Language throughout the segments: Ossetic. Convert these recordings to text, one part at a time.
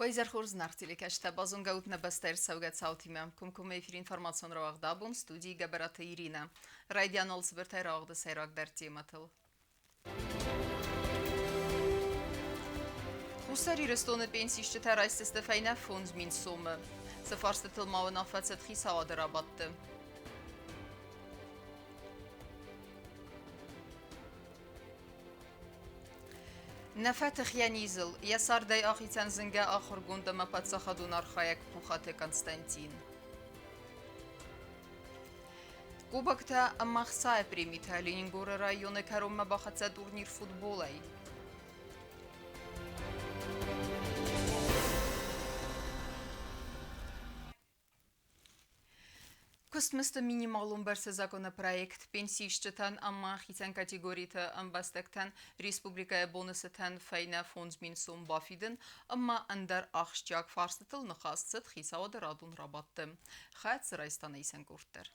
Уӕ изӕр хорз, зынаргъ телекӕсджытӕ! Базонгӕ ут нӕ бӕстӕйы ӕрцӕугӕ цаутимӕ. Комкоммӕ эфиры информацион рауагъд абон студийы Гӕбӕраты Иринӕ. Райдиан алцыбыртӕй рауагъды сӕйрагдӕр темӕтыл. Хуссар Ирыстоны пенсисджытӕ райсдзысты фӕйнӕ 5000 сомы. Цы фарстытыл ма уынаффӕ цыд хицауады рабадты? Нӕ фӕтых йӕ низыл, йӕ цардӕй ахицӕн зынгӕ ахуыргонд ӕмӕ паддзахадон архайӕг Пухаты Константин. Кубоктӕ ӕмӕ хцайы премитӕ Ленингоры районы кӕронмӕ бахӕццӕ турнир футболӕй. Куыстмызды минималон бӕрцы законопроект пенсиисджытӕн ӕмӕ хицӕн категориты ӕмбӕстӕгтӕн республикӕйы боны цытӕн фӕйнӕ 5000 сом бафидын ӕмӕ ӕндӕр ахсджиаг фарстытыл ныхас цыд хицауады радон рабадты. Хӕцы райста исӕн къорддӕр.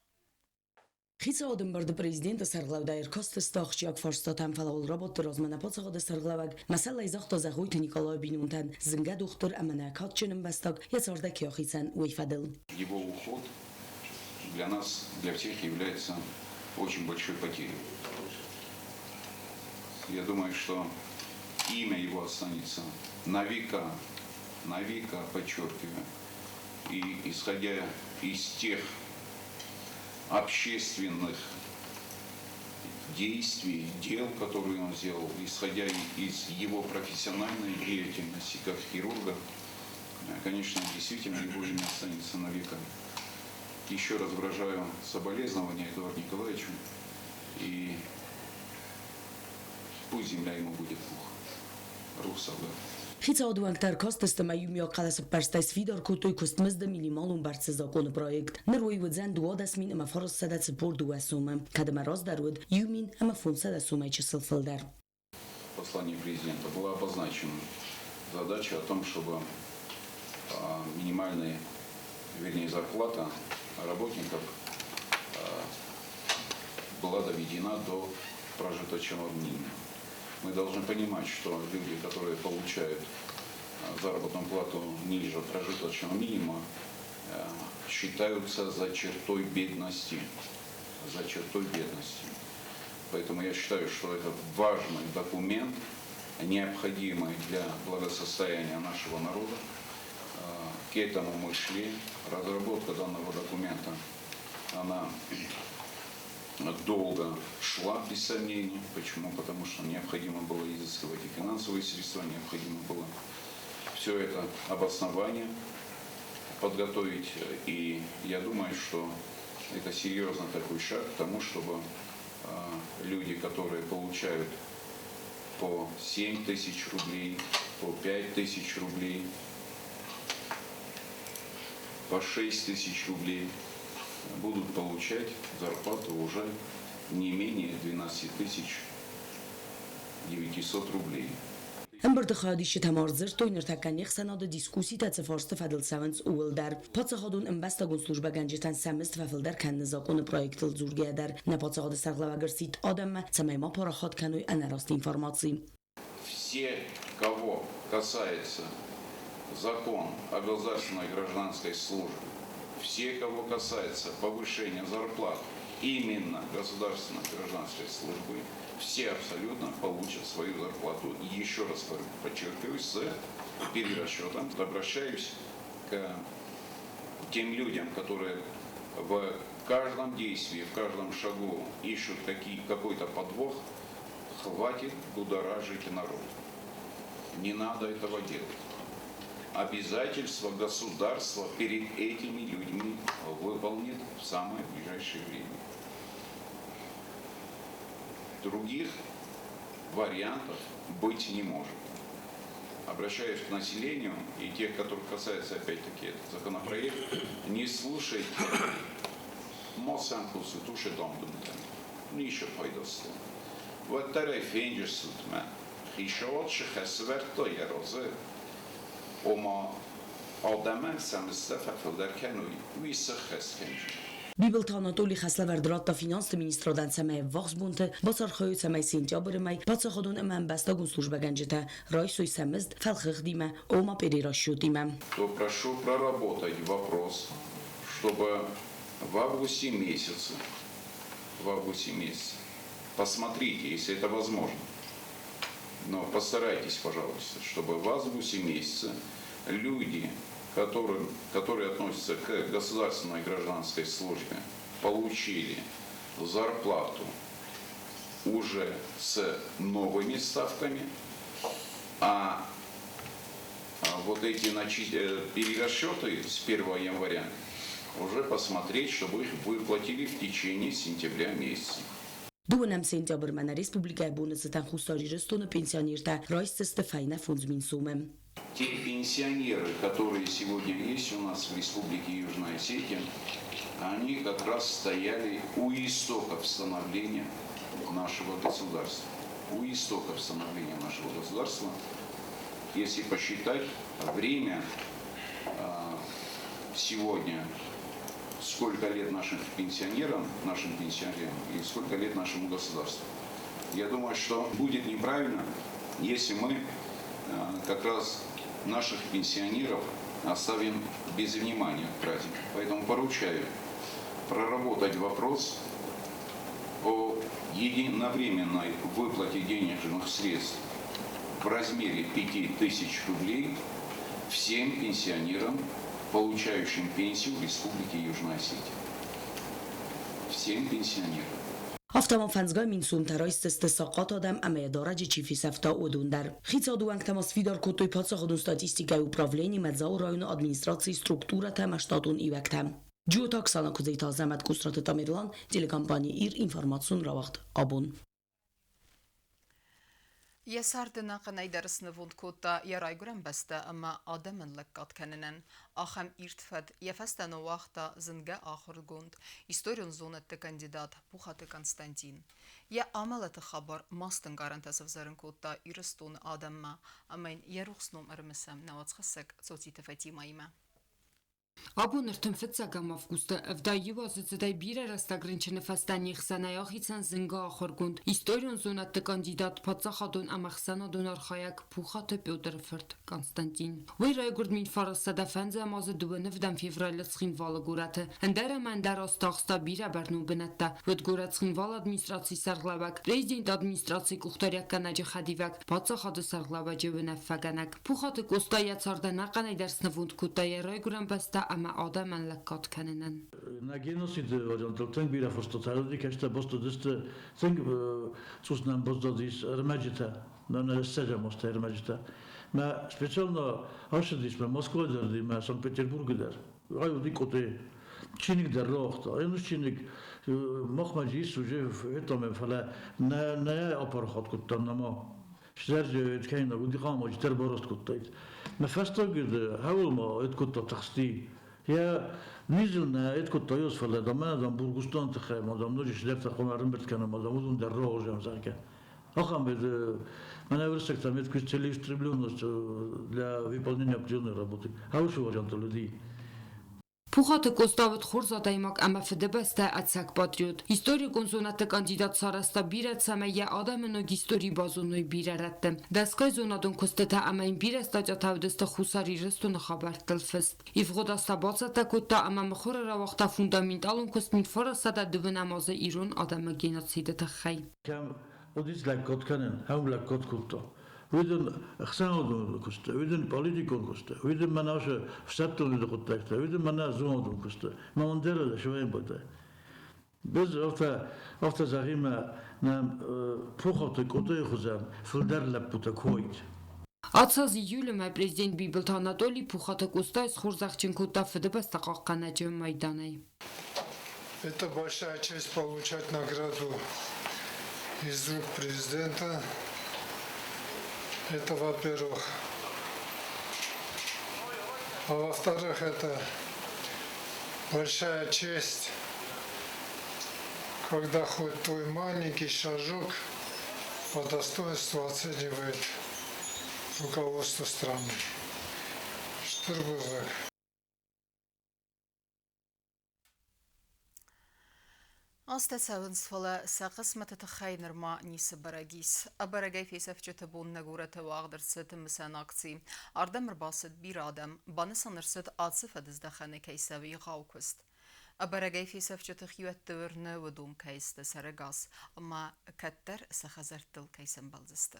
Хицауады ӕмбырды президенты сӕргълӕудӕй ӕркастысты ахсджиаг фарстатӕм, фӕлӕ уал рабадты размӕ нӕ паддзахады сӕргълӕууӕг мӕсӕллӕй загъта Зӕгъойты Николайы бинонтӕн, зынгӕ дохтыр ӕмӕ нӕ кадджын ӕмбӕстаг йӕ цардӕй кӕй ахицӕн, уый фӕдыл. Его уход для нас, для всех является очень большой потерей. Я думаю, что имя его останется на века, на века, подчеркиваю. И исходя из тех общественных действий, дел, которые он сделал, исходя из его профессиональной деятельности как хирурга, конечно, действительно его имя останется на века. Еще раз выражаю соболезнования Эдуарду Николаевичу, и пусть земля ему будет пух. Рух солдат. Хицауады уӕнгтӕ ӕркастысты ӕмӕ иумиаг хъӕлӕсӕппӕрстӕй сфидар кодтой куыстмызды минималон бӕрцы закъоны проект. Ныр уый уыдзӕн 12 942 сомы, кӕд ӕмӕ раздӕр уыд 1500 сомӕй чысыл фылдӕр. В послании президента была обозначена задача о том, чтобы минимальная, вернее, зарплата работников была доведена до прожиточного минимума. Мы должны понимать, что люди, которые получают заработную плату ниже прожиточного минимума, считаются за чертой бедности. За чертой бедности. Поэтому я считаю, что это важный документ, необходимый для благосостояния нашего народа. К этому мы шли. Разработка данного документа, она долго шла, без сомнений. Почему? Потому что необходимо было изыскивать и финансовые средства, необходимо было все это обоснование подготовить. И я думаю, что это серьезно такой шаг к тому, чтобы люди, которые получают по 7 тысяч рублей, по 5 тысяч рублей, по 6 тысяч рублей, будут получать зарплату уже не менее 12 900 рублей. Ӕмбырды хайадисджытӕ ма ӕрдзырдтой ныртӕккӕ не хсӕнады дискусситӕ цы фарсты фӕдыл цӕуынц, ууыл дӕр. Паддзахадон ӕмбӕстагон службӕгӕнджытӕн сӕ мызд фӕфылдӕр кӕныны закъоны проектыл дзургӕйӕ дӕр нӕ паддзахады сӕргълӕууӕг ӕрсидт адӕммӕ, цӕмӕй ма парахат кӕной ӕнӕраст информаци. Все, кого касается закон о государственной гражданской службе, все, кого касается повышения зарплат именно государственной гражданской службы, все абсолютно получат свою зарплату. И еще раз подчеркиваю, с перерасчетом. Обращаюсь к тем людям, которые в каждом действии, в каждом шагу ищут какой-то подвох: хватит будоражить народ. Не надо этого делать. Обязательства государства перед этими людьми выполнит в самое ближайшее время. Других вариантов быть не может. Обращаюсь к населению и тех, которых касается опять-таки этот законопроект, не слушайте Мосанкусы туши дом Нишы пайдасы. Уӕддӕр ӕй фенджысут мӕ хицауад цы хӕс сӕвӕрдта йӕ разы, ома адӕмӕн сӕ мыздтӕ фӕфылдӕр кӕной, уый сӕххӕст кӕнджын. Бибылты Анатоли хӕслӕвӕрд радта финансты министрадӕн, цӕмӕй ӕввахс бонты бацархайой, цӕмӕй сентябры мӕй паддзахадон ӕмӕ ӕмбӕстагон службӕгӕнджытӕ райсой сӕ мызд фӕлхыгъдимӕ, ома перерасчетимӕ. То прошу проработать вопрос, чтобы в августе месяце, в августе месяце, посмотрите, если это возможно, но постарайтесь, пожалуйста, чтобы в августе месяце люди, которые относятся к государственной гражданской службе, получили зарплату уже с новыми ставками, а вот эти перерасчеты с 1 января уже посмотреть, чтобы их выплатили в течение сентября месяца. Дыууынӕм сентябрмӕ нӕ республикӕйы боны цытӕн Хуссар Ирыстоны пенсионертӕ райсдзысты фӕйнӕ 5000 сомы. Те пенсионеры, которые сегодня есть у нас в Республике Южная Осетия, они как раз стояли у истоков становления нашего государства. У истоков становления нашего государства, если посчитать время сегодня, сколько лет нашим пенсионерам и сколько лет нашему государству. Я думаю, что будет неправильно, если мы как раз наших пенсионеров оставим без внимания к празднику. Поэтому поручаю проработать вопрос о единовременной выплате денежных средств в размере 5000 рублей всем пенсионерам, получающим пенсию в Республике Южная Осетия. Всем пенсионерам. Афтӕ ма 5000 сомтӕ райсдзысты сахъат адӕм ӕмӕ йӕ дарӕджы чи фесӕфта, уыдон дӕр. Хицауады уӕнгтӕ ма сфидар кодтой паддзахадон статистикӕйы управленимӕ Дзауы районы администрацийы структурӕтӕ ӕмӕ штатон ивӕгтӕ. Джиоты Оксана, Куыдзойты Азӕмӕт, Къусраты Тамерлан, телекомпани Ир, информацион рауагъд Абон. Йӕ цард ӕнӕхъӕнӕй дӕр снывонд кодта йӕ райгуырӕн бӕстӕ ӕмӕ адӕмӕн лӕггад кӕнынӕн. Ахӕм ирд фӕд йӕ фӕстӕ ныууагъта зынгӕ ахуыргонд, историон зонӕдты кандидат Пухаты Константин. Йӕ амӕлӕты хабар мастӕнкъарӕнтӕ сӕвзӕрын кодта Ирыстоны адӕммӕ ӕмӕ йын йӕ рухс ном ӕрымысӕм нӕ уацхӕссӕг Цоциты Фатимӕимӕ. Абон 35 августы 71 азы цыдӕй бирӕ рӕстӕг рынчыны фӕстӕ не хсӕнӕй ахицӕн зынгӕ ахуыргонд, историон зонӕдты кандидат, паддзахадон ӕмӕ ӕхсӕнадон архайӕг Пухаты Петры фырт Константин. Уый райгуырд 1905 азы 29 февралы Цхинвалы горӕты. Ӕндӕр ӕмӕ ӕндӕр азты ахста бирӕ бӕрнон бынӕттӕ. Уыд горӕт Цхинвалы администрацийы сӕргълӕууӕг, президенты администрацийы къухдариуӕггӕнӕджы хӕдивӕг, паддзахады сӕргълӕууӕджы уынаффӕгӕнӕг. Пухаты Къоста йӕ цардӕн ӕнӕхъӕнӕй дӕр снывонд кодта йӕ райгуырӕн бӕстӕ ӕмӕ адӕмӕн лӕггад кӕнынӕн. Нӕ геноциды вариантыл тынг бирӕ фыстытӕ уыди, кӕстӕр баззадысты, тынг цъус нӕм баззадис ӕрмӕджытӕ, нӕ ссӕдзӕм азты ӕрмӕджытӕ. Мӕ специально ацыдис мӕ Москвайы дӕр, мӕ Санкт-Петербургы дӕр. Ай уыди къуыты. Чиныг дӕр рауагъта. Ӕнус чиныг махмӕ ис уже федтам, фӕлӕ нӕ апарахат кодтам нӕма. Сдӕрджы кӕйнаг уыди хъамаджы дӕр бараст кодтаид. Мӕ фӕстаг хӕуыл ма эд кодта тыхсти. Йӕ низыл нӕ эд кодта ёс, фӕлӕ дам мӕнӕ дам Бургустан тыххӕй ма дам ноджы чидӕртӕ хъуамӕ ӕрӕмбырд кӕнӕм, ма дам уыдон дӕр рауазӕм, зӕгъгӕ. Ахӕм эд мӕнӕ уырыссӕгтӕм эд куыд целеустремленность для выполнения определенной работы. Хороший вариант людей. Пухаты Къоста уыд хорз адӕймаг ӕмӕ Фыдыбӕстӕ ӕцӕг патриот. Историкон зонӕдты кандидат сарӕзта бирӕ, цӕмӕй йӕ адӕмы ног истори базоной бирӕ рӕтты. Дӕсгай зонадон куыстытӕ ӕмӕ йын бирӕ статьятӕ уыдысты Хуссар Ирыстоны хабӕрттыл фыст. Ивгъуыд аз та бацӕттӕ кодта ӕмӕ мыхуыры рауагъта фундаменталон куыст 1909 азы ирон адӕмы геноциды тыххӕй. Кӕм уыдис лӕггад кӕнын, ӕм лӕггад кодта. Уый дын ӕхсӕнадон куысты, уый дын политикон куысты, уый дын мӕнӕ ӕфсӕддон хъуыддӕгтӕ, уый дын мӕнӕ зонадон куысты. Мӕ ӕндӕр сывӕйбӕттӕ. Без афтӕ зӕгъимӕ нӕм Пухаты Къотъойы хуызӕн фылдӕр лӕппутӕ куы уаид. Ацы аз июлы мӕ президент Бибылты Анатоли Пухаты Къостайы схорзӕхджын кодта Фыдыбӕстӕ хъахъхъӕнӕджы майданӕй. Это большая честь получать награду из рук президента. Это во-первых. А во-вторых, это большая честь, когда хоть твой маленький шажок по достоинству оценивает руководство страны. Стыр бузныг. Азтӕ цӕуынц, фӕлӕ сӕ хъысмӕты тыххӕй нырма ницы бӕрӕг ис. Ӕбӕрӕгӕй фесӕфджыты бон нӕ горӕты уагъд ӕрцыд мысӕн акци. Ардӕм ӕрбацыд бирӕ адӕм. Банысан ӕрцыд, ацы фӕдыздӕхӕны кӕй цӕуы егъау куыст. Ӕбӕрӕгӕй фесӕфджыты хиуӕтты уырны, уыдон кӕй сты сӕрӕгас ӕмӕ кӕддӕр сӕ хӕдзӕрттыл кӕй сӕмбӕлдзысты.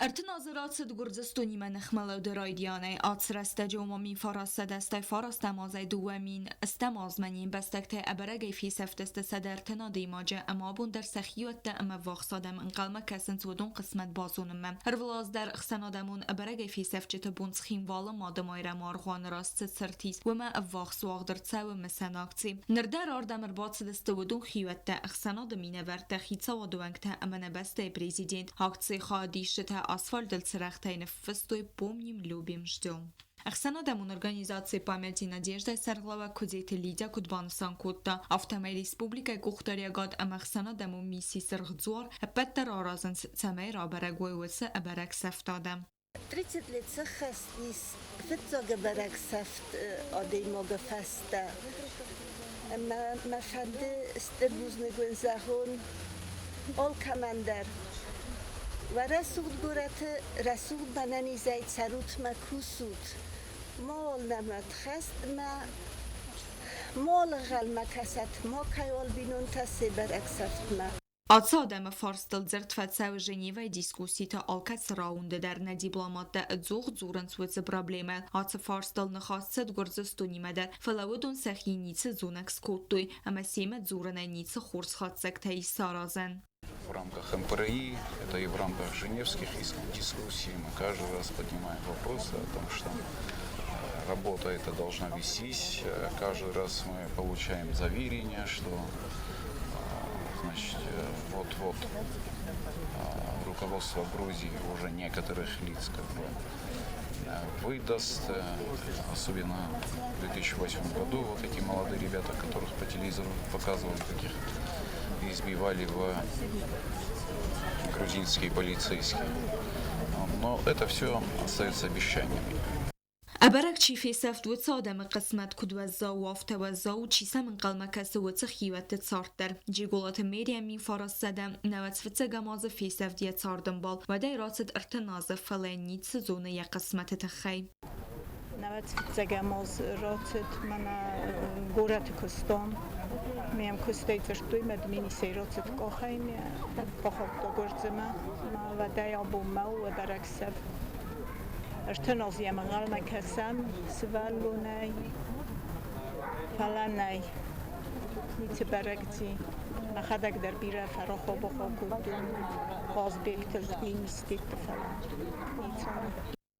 30 азы рацыд Гуырдзыстонимӕ ныхмӕлӕуды райдианӕй. Ацы рӕстӕджы ома 1989 азӕй 2008 азмӕ не мбӕстӕгтӕ ӕбӕрӕгӕй фесӕфтысты 130 адӕймаджы ӕмӕ абон дӕр сӕ хиуӕттӕ ӕмӕ ӕввахс адӕм ӕнхъӕлмӕ кӕсынц уыдон хъысмӕт базонынмӕ. Ӕрвылаз дӕр ӕхсӕнадӕмон ӕбӕрӕгӕй фесӕфджыты бон Цхинвалы Мады Майрӕмы аргъуаны раз цы цырт ис, уымӕ ӕввахс уагъд ӕрцӕуы мысӕн акци. Ныр дӕр ардӕм ӕрбацыдысты уыдон хиуӕттӕ, ӕхсӕнады минӕвӕрттӕ, хицауады уӕнгтӕ ӕмӕ нӕ бӕстӕйы президент. Акцийы хайадисджытӕ асфальтыл цырӕгътӕй ныффыстой «Помним, любим, ждем». Ӕхсӕнадӕмон организаци «Память и надежда» сӕргълӕууӕг Куыдзеты Лидия куыд банысан кодта, афтӕмӕй республикӕйы къухдариӕгад ӕмӕ ӕхсӕнадӕмон мисси Сырх дзуар ӕппӕт дӕр аразынц, цӕмӕй рабӕрӕг уой уыцы ӕбӕрӕг сӕфт адӕм. 30 лет сӕххӕст ис фыццаг ӕбӕрӕг сӕфт адӕймагы фӕстӕ. Ӕмӕ мӕ фӕнды стыр бузныг уын зӕгъон алкӕмӕн дӕр. Уӕ рӕсугъд горӕты рӕсугъд банӕнизӕй цӕрут мӕ кусут. Мауал нӕмӕт хӕст ӕмӕ мауал ӕнхъӕлмӕ кӕсат макӕйуал бинонтӕ се бӕрӕг сӕфтмӕ. Ацы адӕмы фарстыл дзырд фӕцӕуы Женевӕйы дискусситы алкӕцы раунды дӕр нӕ дипломаттӕ ӕдзух дзурынц уыцы проблемӕйыл. Ацы фарстыл ныхас цыд Гуырдзыстонимӕ дӕр, фӕлӕ уыдон сӕхи ницы зонӕг скодтой ӕмӕ семӕ дзурынӕй ницы хорз хатдзӕгтӕ ис саразӕн. В рамках МПРИ, это и в рамках женевских дискуссий мы каждый раз поднимаем вопросы о том, что работа эта должна вестись. Каждый раз мы получаем заверение, что, значит, вот-вот руководство Грузии уже некоторых лиц как бы выдаст, особенно в 2008 году вот эти молодые ребята, которых по телевизору показывали, каких избивали в грузинские полицейские. Но это все остается обещаниями. Ӕбӕрӕг чи фесӕфт, уыцы адӕмы хъысмӕт куыд уӕззау у, афтӕ уӕззау у, чи сӕм ӕнхъӕлмӕ кӕсы, уыцы хиуӕтты цард дӕр. Джиголаты Мериа 1995 азы фесӕфт йӕ цардӕмбал. Уӕдӕй рацыд 30 азы, фӕлӕ йын ницы зоны йӕ хъысмӕты тыххӕй. Нӕуӕдз фыццӕгӕм аз рацыд мӕнӕ горӕты куыстон. Ме мкуыстӕй дзырдтой, мӕ Дмениссӕй рацыд къахӕй, ме бахаудта Гуырдзымӕ. Мӕ уӕдӕй абонмӕ у ӕбӕрӕг сӕфт. 30 азы йӕм ӕнхъӕлмӕ кӕсӕм сывӕллонӕй, фӕлӕ нӕй, ницы бӕрӕгдзи. Мӕхӕдӕг дӕр бирӕ фӕрахо-бахо кодтон Хъазбегтыл, Тбилиситетты, фӕлӕ ницы.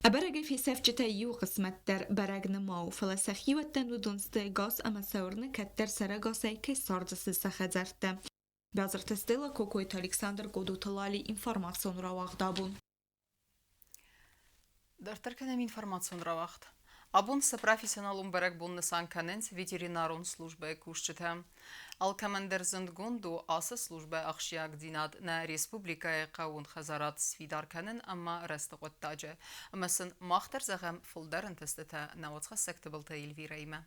Ӕбӕрӕгӕй фесӕфджытӕй иу хъысмӕт дӕр бӕрӕг нӕма у, фӕлӕ сӕ хиуӕттӕн уыдон сты ӕгас ӕмӕ сӕ уырны, кӕддӕр сӕрӕгасӕй кӕй цардысты сӕ хӕдзӕртты. Базырты Стелла, Кокойты Александр, Къодоты Лали, информацион рауагъд абон. Дарддӕр кӕнӕм информацион рауагъд. Абон сӕ профессионалон бӕрӕгбон нысан кӕнынц ветеринарон службӕйы кусджытӕ. Алкӕмӕн дӕр зындгонд у ацы службӕ ахсджиагдзинад нӕ республикӕйы хъӕууон хӕдзарад сфидар кӕнын ӕмӕ рӕзты хъуыддаджы. Ӕмӕ сын мах дӕр зӕгъӕм фылдӕр ӕнтыстытӕ нӕ уацхӕссӕг Тыбылты Эльвирӕимӕ.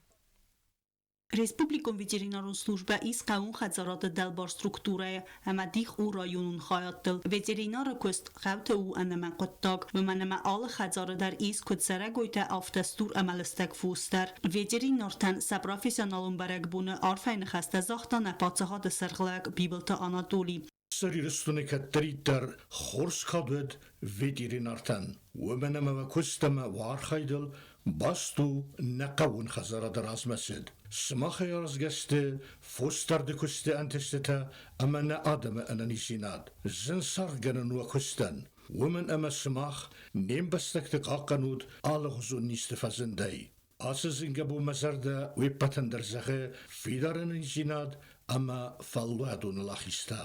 Республикон ветеринарон службӕ ис хъӕууон хӕдзарады дӕлбар структурӕйы ӕмӕ дих у районон хайадтыл. Ветеринары куыст хъӕуты у ӕнӕмӕнгхъуыддаг, уымӕн ӕмӕ алы хӕдзары дӕр ис куыд цӕрӕгойтӕ, афтӕ стур ӕмӕ лыстӕг фос дӕр. Ветеринартӕн сӕ профессионалон бӕрӕгбоны арфӕйы ныхӕстӕ загъта нӕ паддзахады сӕргълӕууӕг Бибылты Анатоли. Хуссар Ирыстоны кӕддӕриддӕр хорз кад уӕд ветеринартӕн, уымӕн ӕмӕ уӕ куыст ӕмӕ уӕ архайдыл баст у нӕ хъӕууон хӕдзарады размӕцыд. Сымахӕй аразгӕ сты фосдарды куысты ӕнтыстытӕ ӕмӕ нӕ адӕмы ӕнӕниздзинад. Зын саргъгӕнӕн у уӕ куыстӕн, уымӕн ӕмӕ сымах не мбӕстӕгты хъахъхъӕнут алыгъуызон низты фӕзындӕй. Ацы зынгӕ бон мӕ зӕрдӕ уе ппӕтӕн дӕр зӕгъы фидар ӕнӕниздзинад ӕмӕ фӕллойадон уӕлахизтӕ.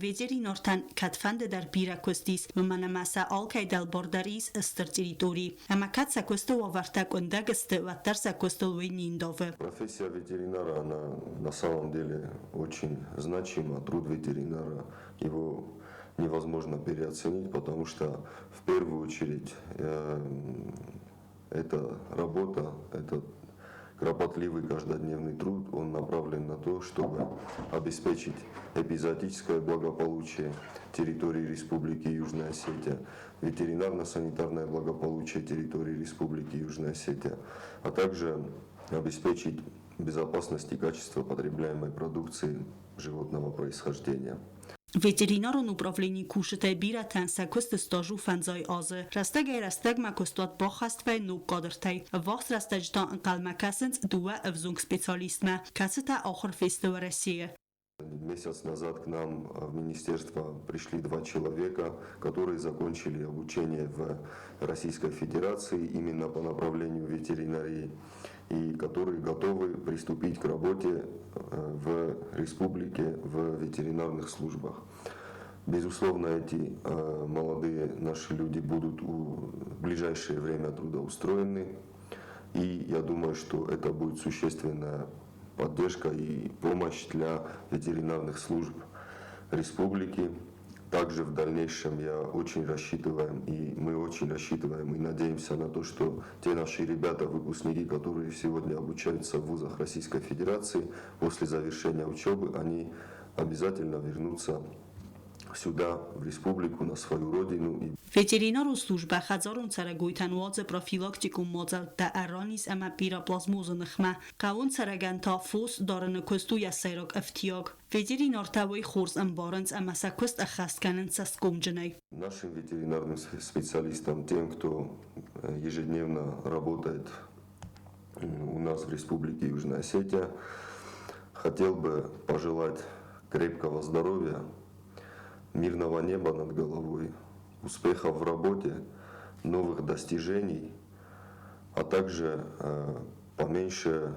Ветеринартӕн кӕдфӕнды дӕр бирӕ куыст ис, уымӕн ӕмӕ сӕ алкӕй дӕлбар дӕр ис стыр территори. Ӕмӕ кӕд сӕ куысты уавӕртӕ къуындӕг сты, уӕддӕр сӕ куыстыл уый не ндавы. Профессия ветеринара, она на самом деле очень значима. Труд ветеринара, его невозможно переоценить, потому что в первую очередь это работа, это Кропотливый каждодневный труд, он направлен на то, чтобы обеспечить эпизоотическое благополучие территории Республики Южная Осетия, ветеринарно-санитарное благополучие территории Республики Южная Осетия, а также обеспечить безопасность и качество потребляемой продукции животного происхождения. Ветеринарон управленийы кусджытӕй бирӕтӕн сӕ куысты стаж у фӕндзай азы. Рӕстӕгӕй-рӕстӕгмӕ куыстуат баххӕст вӕййы ног кадртӕй. Ӕввахс рӕстӕджы та ӕнхъӕлмӕ кӕсынц дыууӕ ӕвзонг специалистмӕ, кӕцытӕ ахуыр фесты Уӕрӕсейы. Месяц назад к нам в министерство пришли два человека, которые закончили обучение в Российской Федерации именно по направлению ветеринарии и которые готовы приступить к работе в республике в ветеринарных службах. Безусловно, эти молодые наши люди будут в ближайшее время трудоустроены. И я думаю, что это будет существенная поддержка и помощь для ветеринарных служб республики. Также в дальнейшем я очень рассчитываем, и мы очень рассчитываем и надеемся на то, что те наши ребята, выпускники, которые сегодня обучаются в вузах Российской Федерации, после завершения учебы, они обязательно вернутся сюда, в республику, на свою родину. Ветеринарон службӕ хӕдзарон цӕрӕгойтӕн уадзы профилактикон мадзӕлттӕ ӕрраниз ӕмӕ пироплазмозы ныхмӕ. Хъӕууон цӕрӕгӕн та фос дарыны куыст у йӕ сӕйраг ӕфтиаг. Ветеринартӕ уый хорз ӕмбарынц ӕмӕ сӕ куыст ӕххӕст кӕнынц цӕсгомджынӕй. Нашим ветеринарным специалистам, тем, кто ежедневно работает у нас в Республике Южная Осетия, хотел бы пожелать крепкого здоровья, мирного неба над головой, успехов в работе, новых достижений, а также поменьше,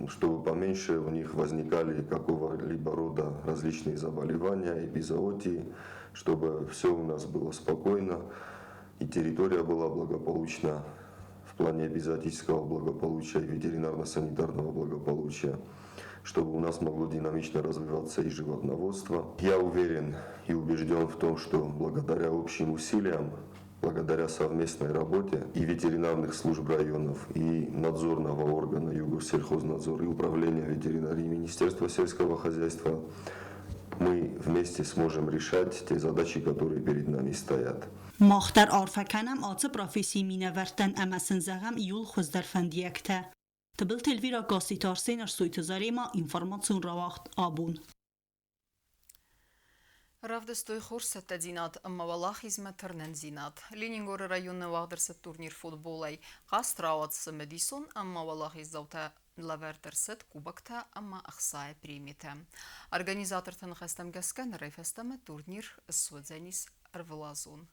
чтобы поменьше у них возникали какого-либо рода различные заболевания, эпизоотии, чтобы все у нас было спокойно и территория была благополучна в плане эпизоотического благополучия и ветеринарно-санитарного благополучия, чтобы у нас могло динамично развиваться и животноводство. Я уверен и убежден в том, что благодаря общим усилиям, благодаря совместной работе и ветеринарных служб районов, и надзорного органа Югоссельхознадзор, и управления ветеринарии Министерства сельского хозяйства, мы вместе сможем решать те задачи, которые перед нами стоят. Мах дӕр арфӕ кӕнӕм ацы профессийы минӕвӕрттӕн ӕмӕ сын зӕгъӕм иууыл хуыздӕр фӕндиӕгтӕ. Тыбылты Эльвира, Гасситы Арсен, Ӕрсойты Заремӕ, информацион рауагъд «Абон». Равдыстой хорз цӕттӕдзинад ӕмӕ уӕлахизмӕ тырнындзинад. Ленингоры районы уагъд ӕрцыд турнир футболӕй. Хъазт рауад цымыдисон ӕмӕ уӕлахиздзаутӕ лӕвӕрд ӕрцыд кубоктӕ ӕмӕ ӕхцайы премитӕ. Организаторты ныхӕстӕм гӕсгӕ нырӕй фӕстӕмӕ турнир суыдзӕнис ӕрвылазон.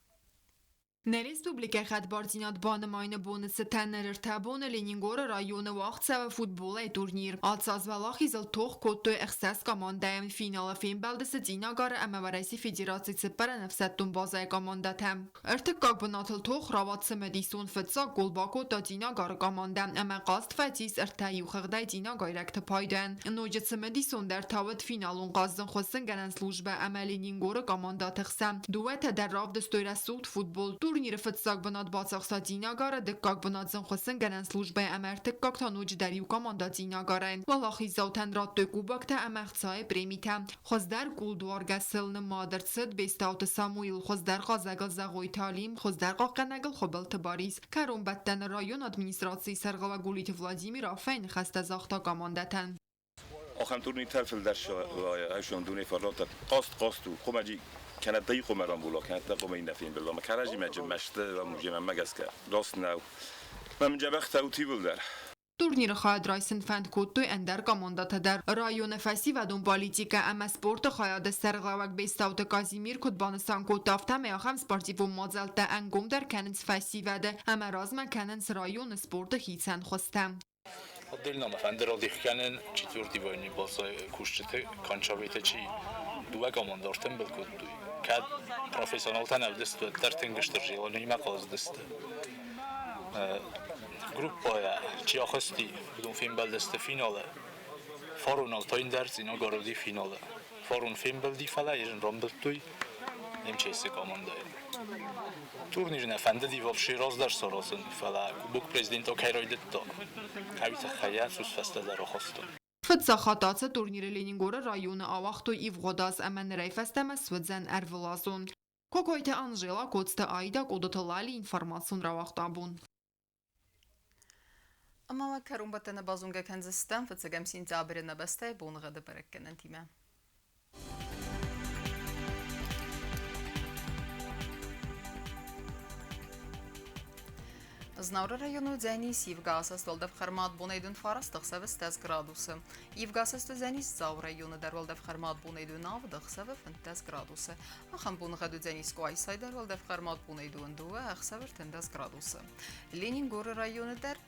Нӕ республикӕйы хӕдбардзинад банымайыны боны цытӕн ӕртӕ боны Ленингоры районы уагъд цӕуы футболӕй турнир. Ацы аз уӕлахизыл тох кодтой ӕхсӕз командӕйӕн. Финалы фембӕлдысты Цъинагары ӕмӕ Уӕрӕсейы Федерацийы цыппӕрӕн ӕфсӕддон базӕйы командӕтӕ. Ӕртыккаг бынатыл тох рауад цымыдисон. Фыццаг гол бакодта Цъинагары командӕ ӕмӕ хъазт фӕцис ӕртӕ иухыгъдӕй цъинагайрӕгты пайдайӕн. Ноджы цымыдисондӕр та уыд финалон хъазты хуыссынгӕнӕн службӕ ӕмӕ Ленингоры командӕты хсӕн. Дыууӕтӕ дӕр равдыстой рӕсугъд футбол. Турниры фыццаг бынат бацахста Цъинагары, дыккаг бынат зынхуыссынгӕнӕн службӕйы ӕмӕ ӕртыккаг та ноджыдӕр иу командӕ Цъинагарӕй. Уӕлахиздзаутӕн радтой кубоктӕ ӕмӕ ӕхцайы премитӕ. Хуыздӕр кулдуаргӕсыл нымад ӕрцыд Бестауты Самуил, хуыздӕр хъазӕгыл Зӕгъойты Алим, хуыздӕр хъахъхъӕнӕгыл Хуыбылты Барис. Кӕронбӕттӕны районы администрацийы сӕргълӕууӕг Гулиты Владимир арфӕйы ныхӕстӕ загъта командӕтӕн. Ахӕм турниртӕ фылдӕр ӕхсон дуне фӕрратта хъаст хъаст у хъуымӕджы кӕнӕ дӕ хъуымӕ рамбула, кӕнӕ дӕ хъуымӕ иннӕ фембӕлда. Мӕ кӕрӕдзимӕ мӕсты рамуземӕ гӕсгӕ раст нӕу. Мӕ мын дзӕбӕхтӕ у тибыл дӕр. Турниры хайад райсын фӕнд кодтой ӕндӕр командӕтӕ дӕр. Районы фӕсивӕдон политикӕ ӕмӕ спорты хайады сӕргълӕууӕг Бестауты Казимир куыд банысан кодта, афтӕмӕй ахӕм спортивон мадзӕлттӕ ӕнгомдӕр кӕнынц фӕсивӕды ӕмӕ размӕ кӕнынц районы спорты хицӕн хуызтӕ. Отдельно мӕ фӕнды радих кӕнын четвертый войны кусджыты Кончаветы чи дыууӕ команды ӕртымбыл кодтой. Кӕд профессионалтӕ нӕ уыдысты, уӕддӕр тынг стыр зилӕнимӕ хъазыдысты. Группӕйӕ чи ахызти, уыдон фембӕлдысты финалы. Фарон Алтайн дӕр Цъинагар уыди финалы. Фарон фембӕлди, фӕлӕ рамбылдтой МЧС-ы командӕйы. Турнир нӕ фӕндыди вообще раздӕр саразын, фӕлӕ Кубок Президента кӕй райдыдта, уый тыххӕй йӕ цъус фӕстӕдӕр ахастон. Фыццаг хатт ацы турниры Ленингоры районы ауагътой ивгъуыд аз ӕмӕ нырӕй фӕстӕмӕ суыдзӕн ӕрвылазон. Кокойты Анжела, Коцты Аида, Къодоты Лали, информацион рауагъд абон. Ӕмӕ уӕ кӕронбӕттӕны базонгӕ кӕндзыстӕм фыццӕгӕм сентябры нӕ бӕстӕйы боныгъӕды бӕрӕггӕнӕнтимӕ. Знауыры районы уыдзӕнис ивгӕ асӕст уӕлдӕф хӕрмат бонӕй дын 9 ӕхсӕвы 10 градусы. Ивгӕ асӕст уыдзӕнис Дзауы районы дӕр уӕлдӕф хӕрмат бонӕй дын 7 ӕхсӕвы 15 градусы. Ахӕм боныгъӕд уыдзӕнис Къуайсайы дӕр уӕлдӕф хӕрмат бонӕй дыууын дыууӕ ӕхсӕвы 13 градусы. Ленингоры районы дӕр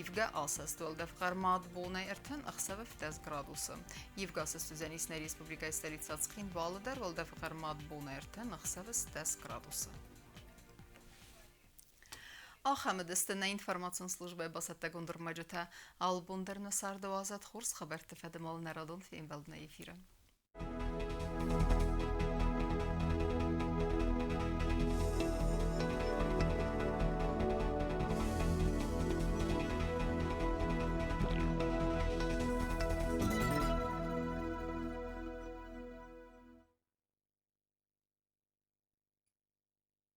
ивгӕ асӕст уӕлдӕф хъӕрмад бонӕй 36 градусы. Ивгӕ асӕст уыдзӕнис нӕ республикӕйы столицӕ Цхинвалы дӕр уӕлдӕфы хъӕрмад бонӕй 36 градусы. Ахӕм уыдысты нӕ информацион службӕйы бацӕттӕгонд ӕрмӕджытӕ. Алы бон дӕр нӕ царды уадзӕд хорз хабӕртты фӕдыл нӕ радон фембӕлд нӕ эфиры.